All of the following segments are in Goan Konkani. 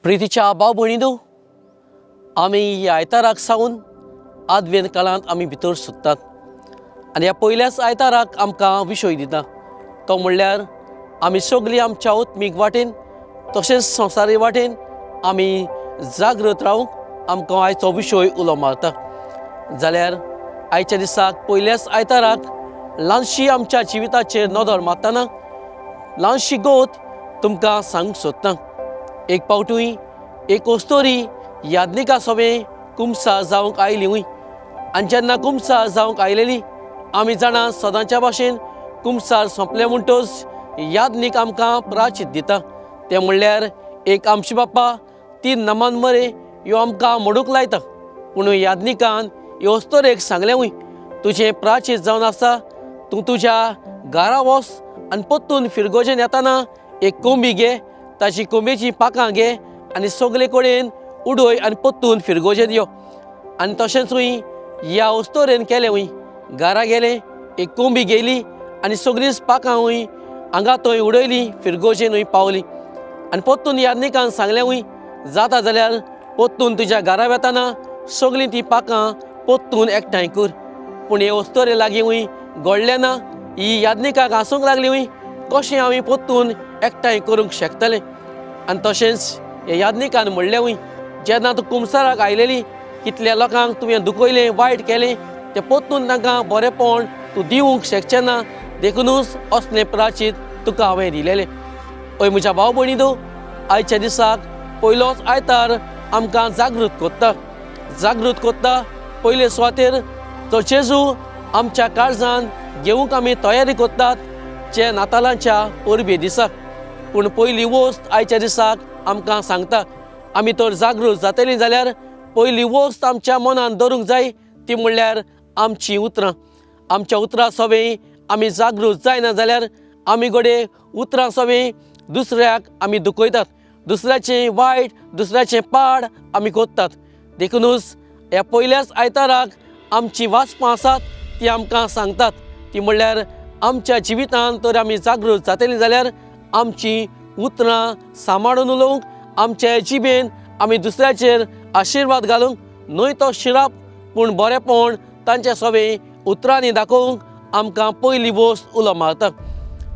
प्रितीच्या भाव भयणींनो, आमी ह्या आयताराक सावन आदवेंत काळांत आमी भितर सोदतात आनी ह्या पयल्याच आयताराक आमकां विशय दिता तो म्हणल्यार आमी सगळीं आमच्या आत्मीक वाटेन तशेंच संवसारी वाटेन आमी जागृत रावंक आमकां आयचो विशय उलो मारता. जाल्यार आयच्या दिसाक पयल्याच आयताराक ल्हानशी आमच्या जिविताचेर नदर मारतना ल्हानशी गोत तुमकां सांगूंक सोदता. एक पावटूय एक अस्तोरी यादनिका सोबें कुमसार जावंक आयली हूंय आनी जेन्ना कुमसार जावंक आयलेली आमी जाणा सदांच्या भाशेन कुमसार सोंपलें म्हणटच यादनीक आमकां प्राचीत दिता. तें म्हणल्यार एक आमचे बाप्पा तीन नमान मरे ह्यो आमकां मोडूंक लायता. पूण यादनिकान ह्यो अस्तोरेक सांगलें हूंय, तुजें प्राचीत जावन आसा, तूं तुज्या घरा वच आनी परतून फिरगोजेन येताना एक कोंबी घे, ताची कोंबयेचीं पाखां घे आनी सगले कडेन उडय आनी परतून फिरगोजेन यो. आनी तशेंचूय ह्या अस्तोरेन केलें हूंय, घरा गेलें, एक कोंबी घेयली आनी सगळींच पाखां हूंय हांगा थंय उडयली, फिरगोजेनूय पावली. आनी परतून यादनिकान सांगलें हूंय, जाता जाल्यार परतून तुज्या घरा वेताना सगळीं तीं पाखां परतून एकठांय कर. पूण हे अस्तोरे लागीं हूंय घडलें ना. ही यादनिकाक हांसूंक लागली हूंय, कशें हांव परतून एकठांय करूंक शकतलें. आनी तशेंच हे यादनिकान म्हणलें हूंय, जेन्ना तूं कुमसाराक आयलेली कितल्या लोकांक तुवें दुखयलें, वायट केलें, तें परतून तांकां बरेंपण तूं दिवंक शकचें ना, देखुनूच असलें प्राचीत तुका हांवें दिलेलें. हय म्हज्या भाव भयणींनो, आयच्या दिसाक पयलोच आयतार आमकां जागृत करता, जागृत करता. पयले सुवातेर तो जेजू आमच्या काळजान घेवंक आमी तयारी करतात जे नातालांच्या परबे दिसाक. पूण पयली वस्त आयच्या दिसाक आमकां सांगता, आमी तर जागृत जातलीं जाल्यार पयली वस्त आमच्या मनान दवरूंक जाय ती म्हणल्यार आमचीं उतरां. आमच्या उतरां सवें आमी जागृत जायना जाल्यार आमी घडये उतरां सवें दुसऱ्याक आमी दुखयतात, दुसऱ्याचें वायट, दुसऱ्याचें पाड आमी करतात. देखुनूच ह्या पयल्याच आयताराक आमचीं वाचपां आसात ती आमकां सांगतात, ती म्हणल्यार आमच्या जिवितांत तर आमी जागृत जातलीं जाल्यार आमचीं उतरां सांबाळून उलोवंक, आमचे जिबेन आमी दुसऱ्याचेर आशिर्वाद घालूंक, न्हय तो शिराप पूण बरेंपण तांचे सवें उतरांनी दाखोवंक आमकां पयली वस्त उलो मारता.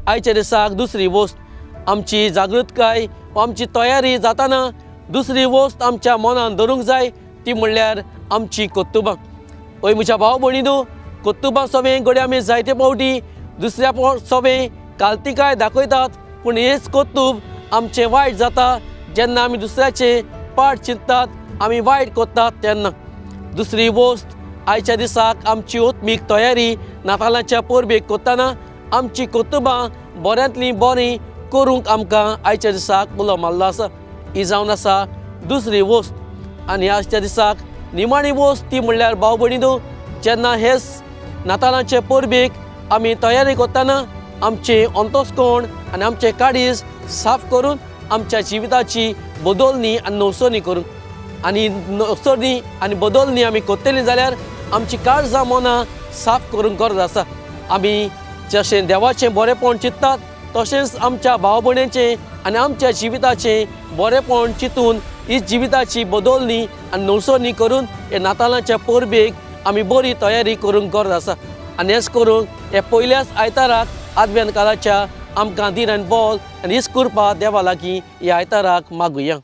आयच्या दिसाक दुसरी वस्त आमची जागृतकाय, आमची तयारी जाताना दुसरी वस्त आमच्या मनान धरूंक जाय ती म्हणल्यार आमची कर्तुबां. हय म्हज्या भाव भयणींनो, कर्तुबां सवें घडये आमी जायते फावटी दुसऱ्या सवें कालतिकाय दाखयतात, पूण हेच कर्तूब आमचें वायट जाता जेन्ना आमी दुसऱ्याचें पाड चिंततात, आमी वायट करतात तेन्ना. दुसरी वस्त आयच्या दिसाक आमची आत्मीक तयारी नातालांच्या परबेक करतना आमची कर्तुबां बऱ्यांतलीं बरीं करूंक आमकां आयच्या दिसाक उलो मारलो आसा. ही जावन आसा दुसरी वस्त. आनी आयच्या दिसाक निमाणी वस्त ती म्हणल्यार भाव भयणींनो, जेन्ना हेच नातालांचे परबेक आमी तयारी करतना आमचें अंतस्कोण आनी आमचें काळीज साफ करून आमच्या जिविताची बदलणी आनी नवसणी करूंक, आनी नवसणी आनी बदलणी आमी करतलीं जाल्यार आमची काळजां मनां साफ करूंक गरज आसा. आमी जशें देवाचें बरेंपण चिंततात तशेंच आमच्या भाव भयणीचें आनी आमच्या जिविताचें बरेंपण चिंतून ही जिविताची बदलणी आनी नवसणी करून हे नातालांच्या परबेक आमी बरी तयारी करूंक गरज आसा. आनी हेच करूंक हे पयल्याच आयताराक आदव्यान काळाच्या आमकां धीर आनी बल आनी हीच कृपा देवा लागीं ह्या आयताराक मागुया.